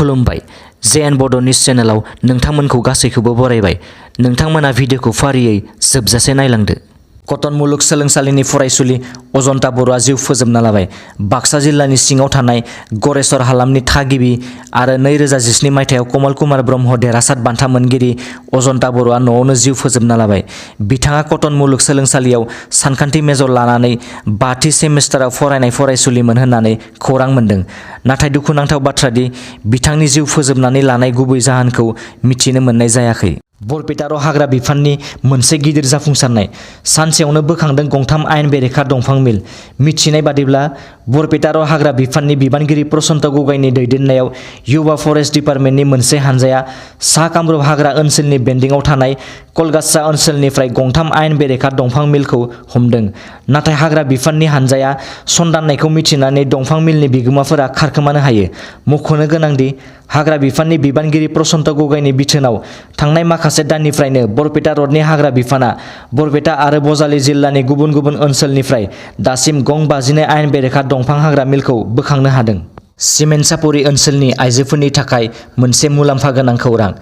खुलुमबाय जेएन बड' निउस चेनेलाव नोंथांमोनखौ गासैखौबो बरायबाय। नोंथांमोना भिडिअखौ फारियै जोबजासे नायलांदो। कटन मुलुगसोलोंसालिनि फरायसुलि अजन्ता बर'आ जिउ फोजोबना लाबाय। बाक्सा जिल्लानि सिङाव थानाय गरेस्वर हालामनि थागिबि आरो 2017 मायथाइयाव कमल कुमार ब्रह्म देरहासार बान्था मोनगिरि अजन्ता बर'आ न'आवनो जिउ फोजोबना लाबाय। बिथाङा कटन मुलुगसोलोंसालियाव सानखान्थि मेजर लानानै 5थि सेमिस्टाराव फरायनाय फरायसुलिमोन होननानै खौरां मोन्दों। नाथाय दुखुनांथाव बाथ्रादि बिथांनि जिउ फोजोबनानै लानाय गुबै जाहोनखौ मिथिनो मोननाय जायाखै। बरपेटा हाग्रा बिफाननि मोनसे गिदिर जाफुंसारनाय। सानसेयावनो बोखांदों गंथाम आयेन बेरेखा दंफां मिल। मिथिनाय बादिब्ला बरपेटा हाग्रा बिफाननि बिबानगिरि प्रसन्त गगैनि दैदेननायाव युवा फरेस्ट डिपार्टमेन्टनि मोनसे हानजाया सा कामरुप हाग्रा ओनसोलनि बेन्दोंआव थानाय कलगाछा ओनसोलनिफ्राय गंथाम आयेन बेरेखा दंफां मिलखौ हमदों। नाथाय हाग्रा बिफाननि हानजाया सन्दाननायखौ मिथिनानै दंफां मिलनि बिगोमाफोरा खारखोमानो हायो। मख'नो गोनांदि हाग्रा बिफाननि बिबानगिरि प्रसन्त गगैनि बिथोनाव थांनाय माखासे दाननिफ्रायनो बरपेटा रडनि हाग्रा बिफाना बरपेटा आरो बजालि जिल्लानि गुबुन गुबुन ओनसोलनिफ्राय दासिम गं 52 आयेन बेरेखा दंफां हाग्रा मिलखौ बोखांनो हादों। सिमेन्ट सापरि ओनसोलनि आइजोफोरनि थाखाय मोनसे मुलाम्फा गोनां खौरां।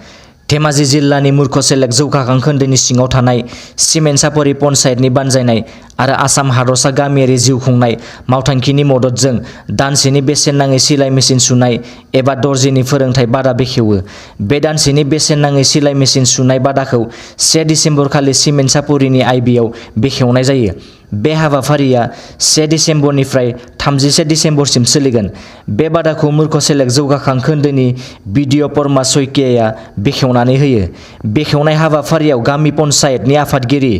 धेमाजि जिल्लानि मुर्खसेलेक जौगाखां खोन्दोनि सिङाव थानाय सिमेन्ट सापरि पन्चायतनि बानजायनाय आरो आसाम हादरसा गामियारि जिउ खुंनाय मावथांखिनि मददजों दानसेनि बेसेन नाङै सिलाइ मेसिन सुनाय एबा दर्जिनि फोरोंथाय बादा बेखेवो। बे दानसेनि बेसेन नाङै सिलाइ मेसिन सुनाय बादाखौ 1 डिसेम्बर खालि सिमेन्ट सापरिनि आइबिआव बेखेवनाय जायो। बे हाबाफारिया 1 डिसेम्बरनिफ्राय 31 डिसेम्बरसिम सोलिगोन। बे बादाखौ मुर्खसेलेक जौगाखां खोन्दोनि बिडिअ परमा सयकियाया बेखेवनानै होयो। बेखेवनाय हाबाफारियाव गामि पन्चायतनि आफादगिरि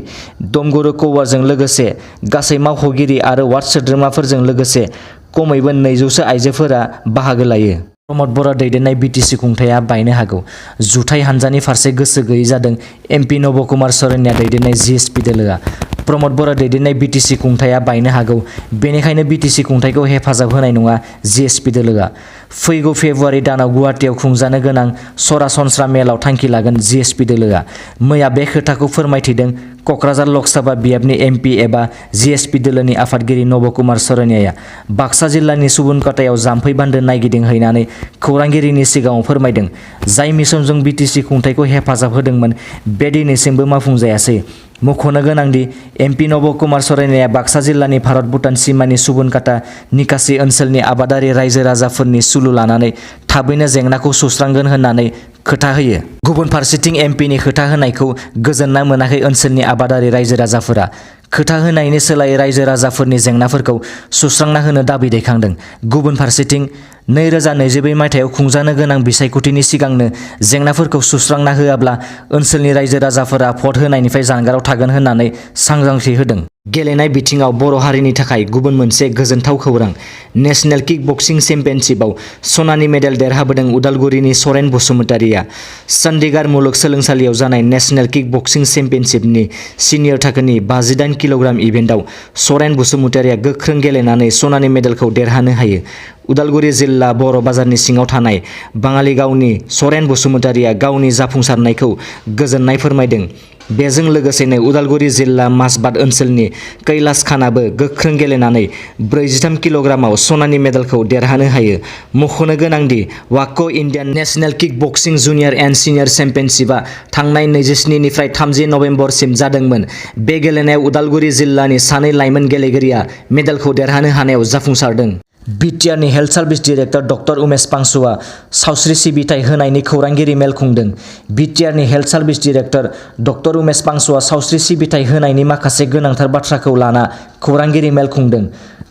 दमगुरु कौवारजों लोगोसे गासै मावख'गिरि आरो वार्ड सोद्रोमाफोरजों लोगोसे खमैबो 200सो आइजोफोरा बाहागो लायो। प्रमद बर' दैदेननाय बिटिसि खुंथाया बायनो हागौ। जुथाइ हानजानि फारसे गोसो गैयै जादों एमपि नब कुमार सरैया दैदेननाय जिएसपि दोलोआ। प्रमद बर' दैदेननाय बिटिसि खुंथाया बायनो हागौ। बेनिखायनो बिटिसि खुंथायखौ हेफाजाब होनाय नङा जिएसपि दोलोआ। फैगौ फेब्रुवारि दानाव गुवाहाटीआव खुंजानो गोनां सरासनस्रा मेलाव थांखि लागोन जिएसपि दोलोआ। मैया बे खोथाखौ फोरमायथिदों क'क्राझार लकसभा बियाबनि एमपि एबा जिएसपि दोलोनि आफादगिरि नब कुमार सरैया। बाक्सा जिल्लानि सुबुनकाटायाव जाम्फै बान्दो नायगिदिंहैनानै खौरांगिरिनि सिगाङाव फोरमायदों। जाय मिशनजों बिटिसि खुंथायखौ हेफाजाब होदोंमोन बे दिनैसिमबो मावफुंजायासै। मख'नो गोनांदि एमपि नब कुमार सरैया बाक्सा जिल्लानि भारत भुटान सिमानि सुबुनकाटा निकासि ओनसोलनि आबादारि रायजो राजाफोरनि सुलु लानानै थाबैनो जेंनाखौ सुस्रांगोन होननानै खोथा होयो। गुबुन फारसेथिं एमपिनि खोथा होनायखौ गोजोनना मोनाखै ओनसोलनि आबादारि रायजो राजाफोरा। खोथा होनायनि सोलायै रायजो राजाफोरनि जेंनाफोरखौ सुस्रांना होनो दाबि दैखांदों। गुबुन फारसेथिं 2024 मायथाइयाव खुंजानो गोनां बिसायख'थिनि सिगांनो जेंनाफोरखौ सुस्रांना होआब्ला ओनसोलनि रायजो राजाफोरा भट होनायनिफ्राय जानगाराव थागोन होननानै सांग्रांथि होदों। गेलेनाय बिथिङाव बर' हारिनि थाखाय गुबुन मोनसे गोजोनथाव खौरां। नेशनेल किक बक्सिं चेम्पियनशिपआव सनानि मेडेल देरहाबोदों उदालगुरिनि सरेन बसुमतारिया। चन्डीगढ़ मुलुगसोलोंसालियाव जानाय नेशनेल किक बक्सिं चेम्पियनशिपनि सिनियर थाखोनि 58 किल'ग्राम इभेन्टआव सरेन बसुमतारिया गोख्रों गेलेनानै सनानि मेडेलखौ देरहानो हायो। उदालगुरि जिल्ला बर' बाजारनि सिङाव थानाय बाङालिगावनि सरेन बसुमतारिया गावनि जाफुंसारनायखौ गोजोननाय फोरमायदों। बेजों लोगोसेनो उदालगुरि जिल्ला माजबाद ओनसोलनि कैलाश खानाबो गोख्रों गेलेनानै 43 किल'ग्रामाव सनानि मेडेलखौ देरहानो हायो। मख'नो गोनांदि वाक' Indian national kick boxing junior and senior चेम्पियनशिपआ थांनाय 27 निफ्राय 30 नभेम्बरसिम जादोंमोन। बे गेलेनायाव उदालगुरि जिल्लानि सानै लाइमोन गेलेगिरिया मेडेलखौ देरहानो हानायाव जाफुंसारदों। बिटिआरनि health service director doctor Umesh Pansua सावस्रि सिबिथाय होनायनि खौरांगिरि मेल खुंदों। बिटिआरनि health service director doctor Umesh Pansua सावस्रि सिबिथाय होनायनि माखासे गोनांथार बाथ्राखौ लाना खौरांगिरि मेल खुंदों।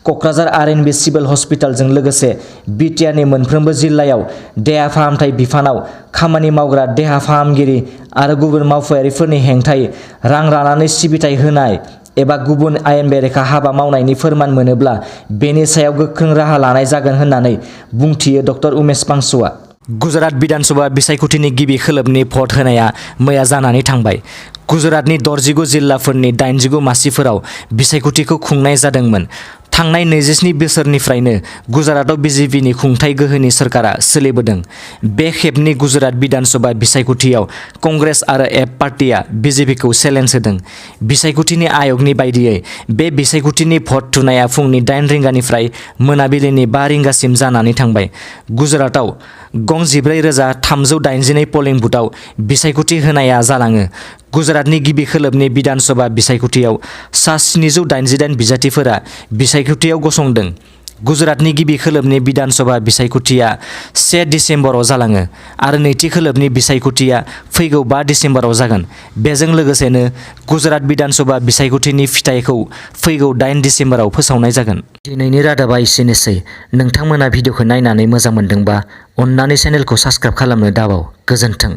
क'क्राझार आरएनबि सिभिल हस्पिटालजों लोगोसे बिटिआरनि मोनफ्रोमबो जिल्लायाव देहा फाहामथाय बिफानाव खामानि मावग्रा देहा फाहामगिरि आरो गुबुन मावफारियारिफोरनि हेंथायै रां लानानै सिबिथाय होनाय एबा गुबुन आयेन बेरेखा हाबा मावनायनि फोरमान मोनोब्ला बेनि सायाव गोख्रों राहा लानाय जागोन होननानै बुंथियो डक्टर उमेश पांसुआ। गुजरात बिधानसभा बिसायख'थिनि गिबि खोलोबनि भट होनाया मैया जानानै थांबाय। गुजरातनि 69 जिल्लाफोरनि 89 मासिफोराव बिसायख'थिखौ खुंनाय जादोंमोन। थांनाय 27 बोसोरनिफ्रायनो गुजरातआव बिजेपिनि खुंथाय गोहोनि सोरखारा सोलिबोदों। बे खेबनि गुजरात बिधानसभा बिसायख'थियाव कंग्रेस आरो एप पार्टिया बिजेपिखौ चेलेन्ज होदों। बिसायख'थिनि आयगनि बायदियै बे बिसायख'थिनि भट थुनाया फुंनि 8 रिंगानिफ्राय मोनाबिलिनि 5 रिंगासिम जानानै थांबाय। गुजरातआव गं 14,382 पोलिं बुथआव बिसायख'थि होनाया जालाङो। गुजरातनि गिबि खोलोबनि बिधान सभा बिसायख'थियाव सा 788 बिजाथिफोरा बिसायख'थियाव गसंदों। गुजरातनि गिबि खोलोबनि बिधान सभा बिसायख'थिया 1 डिसेम्बराव जालाङो आरो नैथि खोलोबनि बिसायख'थिया फैगौ 5 डिसेम्बराव जागोन। बेजों लोगोसेनो गुजरात बिधान सभा बिसायख'थिनि फिथायखौ फैगौ 8 डिसेम्बराव फोसावनाय जागोन। दिनैनि रादाबा एसेनोसै। नोंथांमोना भिडिअखौ नायनानै मोजां मोनदोंबा अन्नानै चेनेलखौ साबस्क्राइब खालामनो दाबाव। गोजोन्थों।